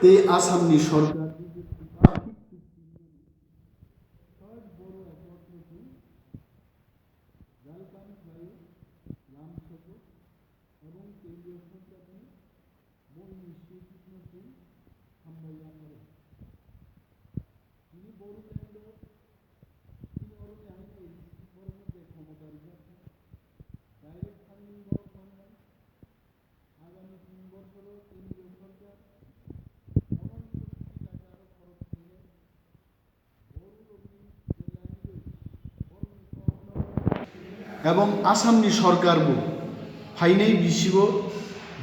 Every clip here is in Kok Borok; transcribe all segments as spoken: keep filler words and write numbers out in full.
tei Assamni sorkar Ebong Assamni sorkarbo phainai bisigo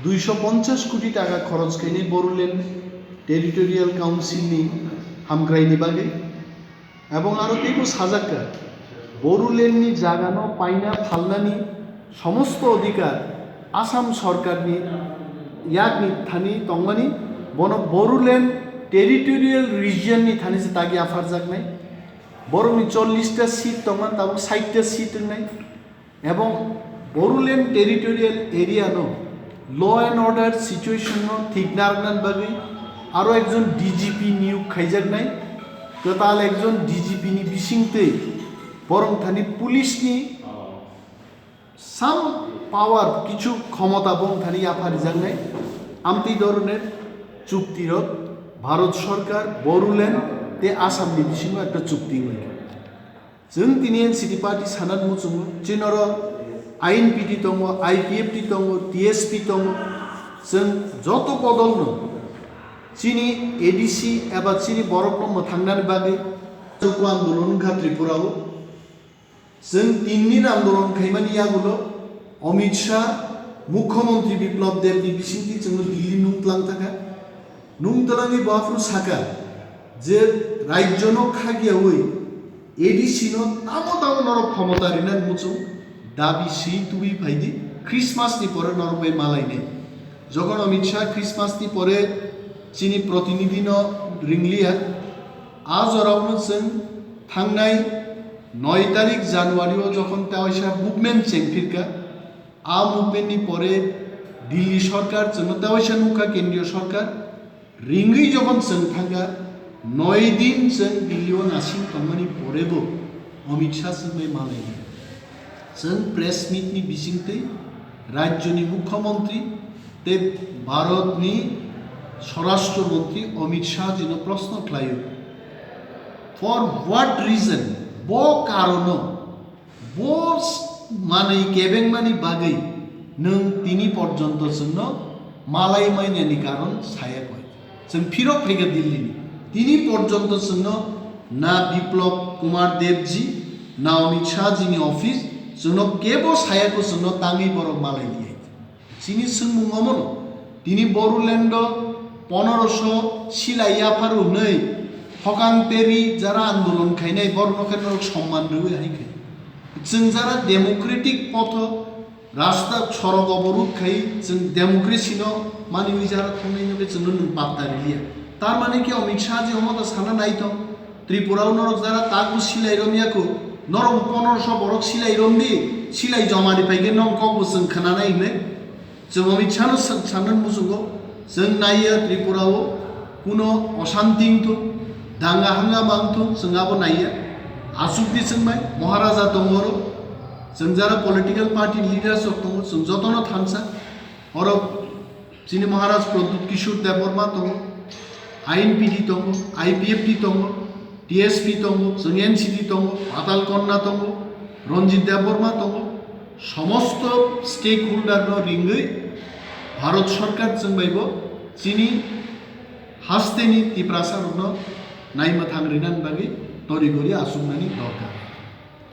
duiso ponchas koti taka khoroch khainai Bodoland Territorial Council ni hamkraini bagwi. Ebong aro teibo sajakka, Bodoland ni jagano paina phalnani somosto odhikar Assam sorkarni yakni thani tongmani, bono Bodoland Territorial Region ni thani se tagi apharjaknai. Borokni chollish ta seat tongmani, tabuk sait ta seat wngnai. Ebong Bodoland Territorial Area no law and order situation no thik narwknani bagwi aro ekjon D G P niyok khaijaknai, kwtal ekjon D G P ni bisingtwi borok thani police ni some power, kichu khomota borok thani yapharijaknai. Amtwi doroner chukti rok Bharat Sorkar, Bodoland tei Assam ni bisingo ekta chukti wngwi. Chwng tini N C P party sanani muchungo, chini oro I N P T tongo, I P F T tongo, T S P tongo, chwng joto bodolno chini A D C eba chini borokno mwthangnani bagwi chukwa andolon wngkha Tripura o. Chwng tin din andolon khaimani yagulo Amit Shah, Mukhyamantri Biplab Deb ni bisingtwi chwngno Delhi nung tlang thangkha. Nung twlangwi bo aphuru sakha je rajyono khagyaui A D C no tamo tamo norok khomota rinani muchung dabi swi tubui phaidi, Christmas ni pore norok bai malainai. Jokhon Amit Shah Christmas ni pore chini protinidhi no ringliya, a jorao no chwng thangnai noi tarik January o jokhon tewaisa movement chengphirkha, a movement ni pore Delhi sorkar chwngno tewaisa nukha, kendriyo sorkar ringwi jokhon chwng thangkha, noi din chwng Delhi o nasing tongmani porebo Amit Shah chwng bai malainai. Chwng press meet ni bisingtwi rajyoni Mukhyamantri tei Bharatni Swarashtra Mantri Amit Shah jino proshno khlaio, for what reason, bo karono, bo s-, manwi kebengmani bagwi nwng tini porjonto chwngno malai mainani karon saya koi. Chwng phirok phaikha Delhi ni. Tini porjonto chwngno na Biplab Kumar Debji, na Amit Shah jini office, chwngno kebo sayakho chwngno tangwi borok malai liya. Chini swngmung omono, tini Bodoland o ponorosho silai yaphar hwnwi hokang teri jara andolon khainai borokno khe norok somman rwui hai khe. Chwng jara democratic potho rasta sorok oborud khai chwng democracy no maniwi jara thangnaino khe chwngno nwng patta riliya. Tar mane khe Amit Shah ji omo ta sana naithok, Tripura o norok jara takbo silai romya kho, norok ponorosho borok silai romdi, silai joma ripai khe nong kokbo chwng khwnanai hwnwi. Chwng Amit Shah no sa-, sanani muchungo, chwng naiya Tripura o kuno oshanti wngthung, danga hangama wngthung, chwng abo naiya. Aswk di chwng bai Maharaja tongo oro, chwng jara political party leaders rok tongo, chwng jotono thansa. Oro chini Maharaj Pradyut Kishore Debbarma tongo, I N P T tongo, I P F T tongo, T S P tongo, chwng N C T tongo, Patal Kanya tongo, Ranjit Debbarma tongo, somosto stakeholder no ringwi Bharat Sorkar chwng bai bo chini hasteni Tiprasa rokno naimwthang rinani bagwi torigori achuknani dorkar.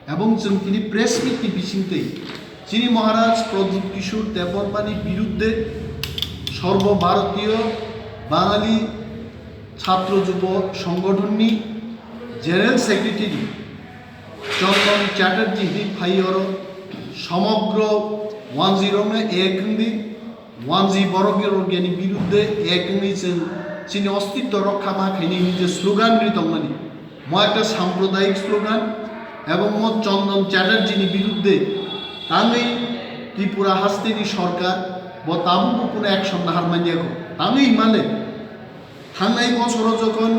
Ebong chwng tini press meet ni bisingtwi chini Maharaj Pradyut Kishore Debbarmani birudde Sarbo Bharatiya Bangali Chhatro Jubo Songgothonni General Secretary Chandan Chatterjee hwnwi phai oro somogro wanjwi rokno ek wngwi wanjwi borok rokni birudde ek wngwi chwng chini ostitto rokha ma khaini hwnwi je slogan ri tongmani. Mo ekta sampradayik slogan, ebong mo Chandan Chatterjee ni birudde tangwi Tripura hasteni sorkar bo tabukbo kuno action nahar manya kho. Tangwi himale Thangnai bosoro jokhon